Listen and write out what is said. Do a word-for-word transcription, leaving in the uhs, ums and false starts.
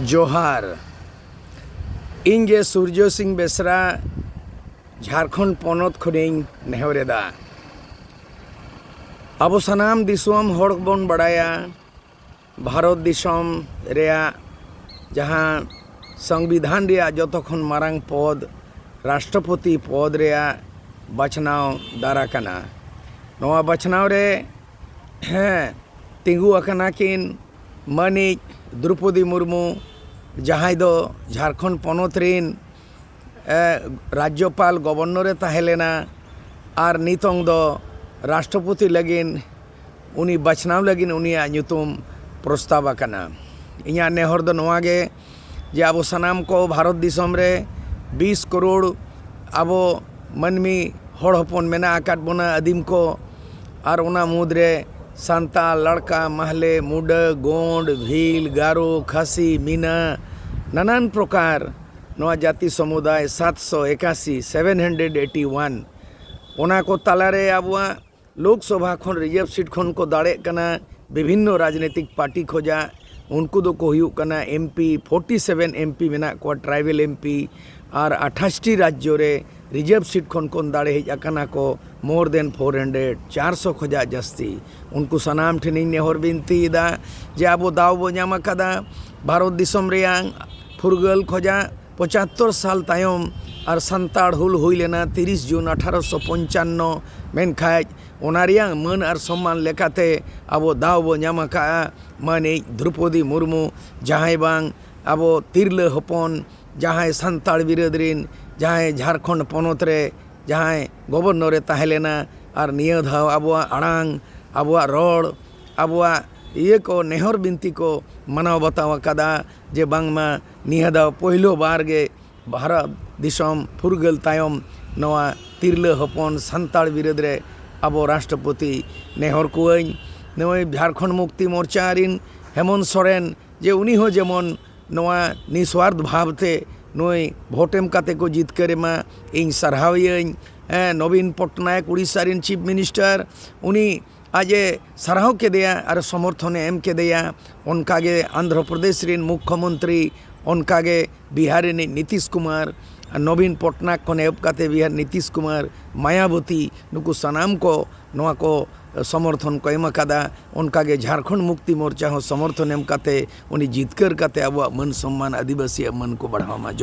ᱡᱚᱦᱟᱨ᱾ ᱤᱧ ᱜᱮ ᱥᱩᱨᱡᱚ ᱥᱤᱝ ᱵᱮᱥᱨᱟ, ᱡᱷᱟᱲᱠᱷᱚᱸᱰ ᱯᱚᱱᱚᱛ ᱠᱷᱚᱱᱤᱧ ᱱᱮᱦᱚᱨ ᱮᱫᱟ᱾ ᱟᱵᱚ ᱥᱟᱱᱟᱢ ᱫᱤᱥᱚᱢ ᱦᱚᱲ ᱵᱚᱱ ᱵᱟᱲᱟᱭᱟ, ᱵᱷᱟᱨᱚᱛ ᱫᱤᱥᱚᱢ ᱨᱮᱭᱟᱜ ᱡᱟᱦᱟᱸ ᱥᱚᱝᱵᱤᱫᱷᱟᱱ ᱨᱮᱭᱟᱜ ᱡᱚᱛᱚ ᱠᱷᱚᱱ ᱢᱟᱨᱟᱝ ᱯᱚᱫᱽ, ᱨᱟᱥᱴᱨᱚᱯᱚᱛᱤ ᱯᱚᱫᱽ ᱨᱮᱭᱟᱜ ᱵᱟᱪᱷᱱᱟᱣ ᱫᱟᱨᱟ ᱠᱟᱱᱟ᱾ ᱱᱚᱣᱟ ᱵᱟᱪᱷᱱᱟᱣ ᱨᱮ, ᱦᱮᱸ, ᱛᱤᱸᱜᱩ ᱟᱠᱟᱱᱟ ᱠᱤᱱ ᱢᱟᱹᱱᱤᱡ ᱫᱨᱚᱯᱚᱫᱤ ᱢᱩᱨᱢᱩ, ᱡᱟᱦᱟᱸᱭ ᱫᱚ ᱡᱷᱟᱲᱠᱷᱚᱸᱰ ᱯᱚᱱᱚᱛ ᱨᱤᱱ, ᱮ, ᱨᱟᱡᱽᱡᱚᱯᱟᱞ, ᱜᱚᱵᱚᱨᱱᱚᱨ ᱮ ᱛᱟᱦᱮᱸ ᱞᱮᱱᱟ ᱟᱨ ᱱᱤᱛᱚᱝ ᱫᱚ ᱨᱟᱥᱴᱨᱚᱯᱚᱛᱤ ᱞᱟᱹᱜᱤᱫ, ᱩᱱᱤ ᱵᱟᱪᱷᱱᱟᱣ ᱞᱟᱹᱜᱤᱫ ᱩᱱᱤᱭᱟᱜ ᱧᱩᱛᱩᱢ ᱯᱨᱚᱥᱛᱟᱵ ᱟᱠᱟᱱᱟ᱾ ᱤᱧᱟᱹᱜ ᱱᱮᱦᱚᱨ ᱫᱚ ᱱᱚᱣᱟ ᱜᱮ, ᱡᱮ ᱟᱵᱚ ᱥᱟᱱᱟᱢ ᱠᱚ ᱵᱷᱟᱨᱚᱛ ᱫᱤᱥᱚᱢ ᱨᱮ ᱵᱤᱥ ᱠᱟᱨᱳᱲ ᱟᱵᱚ ᱢᱟᱹᱱᱢᱤ ᱦᱚᱲ ᱦᱚᱯᱚᱱ ᱢᱮᱱᱟᱜ ᱟᱠᱟᱫ ᱵᱚᱱᱟ, ᱟᱹᱫᱤᱢ ᱠᱚ, ᱟᱨ ᱚᱱᱟ ᱢᱩᱫᱽᱨᱮ ᱥᱟᱱᱛᱟᱲ, ᱞᱟᱲᱠᱟ, ᱢᱟᱦᱞᱮ, ᱢᱩᱰᱟᱹ, ᱜᱳᱸᱰ, ᱵᱷᱤᱞ, ᱜᱟᱨᱳ, ᱠᱷᱟᱥᱤ, ᱢᱤᱱᱟ, ᱱᱟᱱᱟᱱ ᱯᱨᱚᱠᱟᱨ ᱱᱚᱣᱟ ᱡᱟᱹᱛᱤ ᱥᱚᱢᱩᱫᱟᱭ ᱥᱟᱛᱥᱚ ᱮᱠᱟᱥᱤ, ᱥᱮᱵᱷᱮᱱ ᱦᱟᱱᱰᱨᱮᱰ ᱮᱭᱤᱴᱤ ᱣᱟᱱ, ᱚᱱᱟ ᱠᱚ ᱛᱟᱞᱟᱨᱮ ᱟᱵᱚᱣᱟᱜ ᱞᱳᱠᱥᱚᱵᱷᱟ ᱠᱷᱚᱱ ᱨᱤᱡᱟᱨᱵᱷ ᱥᱤᱴ ᱠᱷᱚᱱ ᱠᱚ ᱫᱟᱲᱮᱜ ᱠᱟᱱᱟ ᱵᱤᱵᱷᱤᱱᱱᱚ ᱨᱟᱡᱽᱱᱤᱛᱤᱠ ᱯᱟᱨᱴᱤ ᱠᱷᱚᱡᱟᱜ᱾ ᱩᱱᱠᱩ ᱫᱚᱠᱚ ᱦᱩᱭᱩᱜ ᱠᱟᱱᱟ ᱮᱢᱯᱤ, ᱯᱷᱳᱨᱴᱤ ᱥᱮᱵᱷᱮᱱ ᱮᱢᱯᱤ ᱢᱮᱱᱟᱜ ᱠᱚᱣᱟ ᱴᱨᱟᱭᱵᱮᱞ ᱮᱢᱯᱤ, ᱟᱨ ᱟᱴᱷᱟᱥ ᱴᱤ ᱨᱟᱡᱽᱡᱚ ᱨᱮ ᱨᱤᱡᱟᱨᱵᱷ ᱥᱤᱴ ᱠᱷᱚᱱ ᱠᱷᱚᱱ ᱫᱟᱲᱮ ᱦᱮᱡ ᱟᱠᱟᱱᱟ ᱠᱚ more than four hundred, ᱪᱟᱨᱥᱚ ᱠᱷᱚᱡᱟᱜ ᱡᱟᱹᱥᱛᱤ᱾ ᱩᱱᱠᱩ ᱥᱟᱱᱟᱢ ᱴᱷᱮᱱᱤᱧ ᱱᱮᱦᱚᱨ ᱵᱤᱱᱛᱤᱭᱮᱫᱟ ᱡᱮ ᱟᱵᱚ ᱫᱟᱣ ᱵᱚ ᱧᱟᱢ ᱟᱠᱟᱫᱟ ᱵᱷᱟᱨᱚᱛ ᱫᱤᱥᱚᱢ ᱨᱮᱭᱟᱝ ᱯᱷᱩᱨᱜᱟᱹᱞ ᱠᱷᱚᱡᱟᱜ ᱯᱚᱸᱪᱟᱛᱛᱳᱨ ᱥᱟᱞ ᱛᱟᱭᱚᱢ, ᱟᱨ ᱥᱟᱱᱛᱟᱲ ᱦᱩᱞ ᱦᱩᱭ ᱞᱮᱱᱟ ᱛᱤᱨᱤᱥ ᱡᱩᱱ ᱟᱴᱷᱟᱨᱚᱥᱚ ᱯᱚᱧᱪᱟᱱᱱᱚ, ᱢᱮᱱᱠᱷᱟᱡ ᱚᱱᱟ ᱨᱮᱭᱟᱝ ᱢᱟᱹᱱ ᱟᱨ ᱥᱚᱢᱢᱟᱱ ᱞᱮᱠᱟᱛᱮ ᱟᱵᱚ ᱫᱟᱣ ᱵᱚ ᱧᱟᱢ ᱟᱠᱟᱫᱼᱟ ᱢᱟᱹᱱᱤᱡ ᱫᱨᱚᱯᱚᱫᱤ ᱢᱩᱨᱢᱩ, ᱡᱟᱦᱟᱸᱭ ᱵᱟᱝ ᱟᱵᱚ ᱛᱤᱨᱞᱟᱹ ᱦᱚᱯᱚᱱ, ᱡᱟᱦᱟᱸᱭ ᱥᱟᱱᱛᱟᱲ ᱵᱤᱨᱟᱹᱫ ᱨᱤᱱ, ᱡᱟᱦᱟᱸᱭ ᱡᱷᱟᱲᱠᱷᱚᱸᱰ ᱯᱚᱱᱚᱛ ᱨᱮ ᱡᱟᱦᱟᱸᱭ ᱜᱚᱵᱚᱨᱱᱚᱨ ᱮ ᱛᱟᱦᱮᱸ ᱞᱮᱱᱟ, ᱟᱨ ᱱᱤᱭᱟᱹ ᱫᱷᱟᱣ ᱟᱵᱚᱣᱟᱜ ᱟᱲᱟᱝ, ᱟᱵᱚᱣᱟᱜ ᱨᱚᱲ, ᱟᱵᱚᱣᱟᱜ ᱤᱭᱟᱹ ᱠᱚ, ᱱᱮᱦᱚᱨ ᱵᱤᱱᱛᱤ ᱠᱚ ᱢᱟᱱᱟᱣ ᱵᱟᱛᱟᱣ ᱟᱠᱟᱫᱟ ᱡᱮ ᱵᱟᱝᱢᱟ ᱱᱤᱭᱟᱹ ᱫᱷᱟᱣ ᱯᱳᱭᱞᱳ ᱵᱟᱨ ᱜᱮ ᱵᱷᱟᱨᱚᱛ ᱫᱤᱥᱚᱢ ᱯᱷᱩᱨᱜᱟᱹᱞ ᱛᱟᱭᱚᱢ ᱱᱚᱣᱟ ᱛᱤᱨᱞᱟᱹ ᱦᱚᱯᱚᱱ ᱥᱟᱱᱛᱟᱲ ᱵᱤᱨᱟᱹᱫ ᱨᱮ ᱟᱵᱚ ᱨᱟᱥᱴᱨᱚᱯᱚᱛᱤ ᱱᱮᱦᱚᱨ ᱠᱚᱣᱟᱹᱧ᱾ ᱱᱩᱭ ᱡᱷᱟᱲᱠᱷᱚᱸᱰ ᱢᱩᱠᱛᱤ ᱢᱳᱨᱪᱟ ᱨᱤᱱ ᱦᱮᱢᱚᱱᱛ ᱥᱚᱨᱮᱱ, ᱡᱮ ᱩᱱᱤ ᱦᱚᱸ ᱡᱮᱢᱚᱱ ᱱᱚᱣᱟ ᱱᱤᱥᱣᱟᱨᱛᱷ ᱵᱷᱟᱵᱽ ᱛᱮ ᱱᱩᱭ ᱵᱷᱳᱴ ᱮᱢ ᱠᱟᱛᱮ ᱠᱚ ᱡᱤᱛᱠᱟᱹᱨ ᱮᱢᱟ, ᱤᱧ ᱥᱟᱨᱦᱟᱣᱮᱭᱟᱹᱧ᱾ ᱦᱮᱸ, ᱱᱚᱵᱤᱱ ᱯᱚᱴᱱᱟᱭᱮᱠ, ᱩᱲᱤᱥᱥᱟ ᱨᱤᱱ ᱪᱤᱯ ᱢᱤᱱᱤᱥᱴᱟᱨ, ᱩᱱᱤ ᱟᱡ ᱮ ᱥᱟᱨᱦᱟᱣ ᱠᱮᱫᱮᱭᱟ ᱟᱨ ᱥᱚᱢᱚᱨᱛᱷᱚᱱᱮ ᱮᱢ ᱠᱮᱫᱮᱭᱟ᱾ ᱚᱱᱠᱟᱜᱮ ᱟᱱᱫᱷᱨᱚ ᱯᱨᱚᱫᱮᱥ ᱨᱮᱱ ᱢᱩᱠᱠᱷᱚᱢᱚᱱᱛᱨᱤ, ᱚᱱᱠᱟᱜᱮ ᱵᱤᱦᱟᱨ ᱨᱤᱱᱤᱡ ᱱᱤᱛᱤᱥ ᱠᱩᱢᱟᱨ, ᱱᱚᱵᱤᱱ ᱯᱚᱴᱱᱟᱭᱮᱠ ᱠᱷᱚᱱ ᱮᱦᱚᱵ ᱠᱟᱛᱮ ᱵᱤᱦᱟᱨ ᱱᱤᱛᱤᱥ ᱠᱩᱢᱟᱨ, ᱢᱟᱭᱟᱵᱚᱛᱤ, ᱱᱩᱠᱩ ᱥᱟᱱᱟᱢ ᱠᱚ ᱱᱚᱣᱟ ᱠᱚ ᱥᱚᱢᱚᱨᱛᱷᱚᱱ ᱠᱚ ᱮᱢ ᱟᱠᱟᱫᱟ᱾ ᱚᱱᱠᱟᱜᱮ ᱡᱷᱟᱲᱠᱷᱚᱸᱰ ᱢᱩᱠᱛᱤ ᱢᱳᱨᱪᱟ ᱦᱚᱸ ᱥᱚᱢᱚᱨᱛᱷᱚᱱ ᱮᱢ ᱠᱟᱛᱮ ᱩᱱᱤ ᱡᱤᱛᱠᱟᱹᱨ ᱠᱟᱛᱮ ᱟᱵᱚᱣᱟᱜ ᱢᱟᱹᱱ ᱥᱚᱢᱢᱟᱱ, ᱟᱹᱫᱤᱵᱟᱹᱥᱤᱭᱟᱜ ᱢᱟᱹᱱ ᱠᱚ ᱵᱟᱲᱦᱟᱣ ᱢᱟ᱾ ᱡᱚᱦᱟᱨ᱾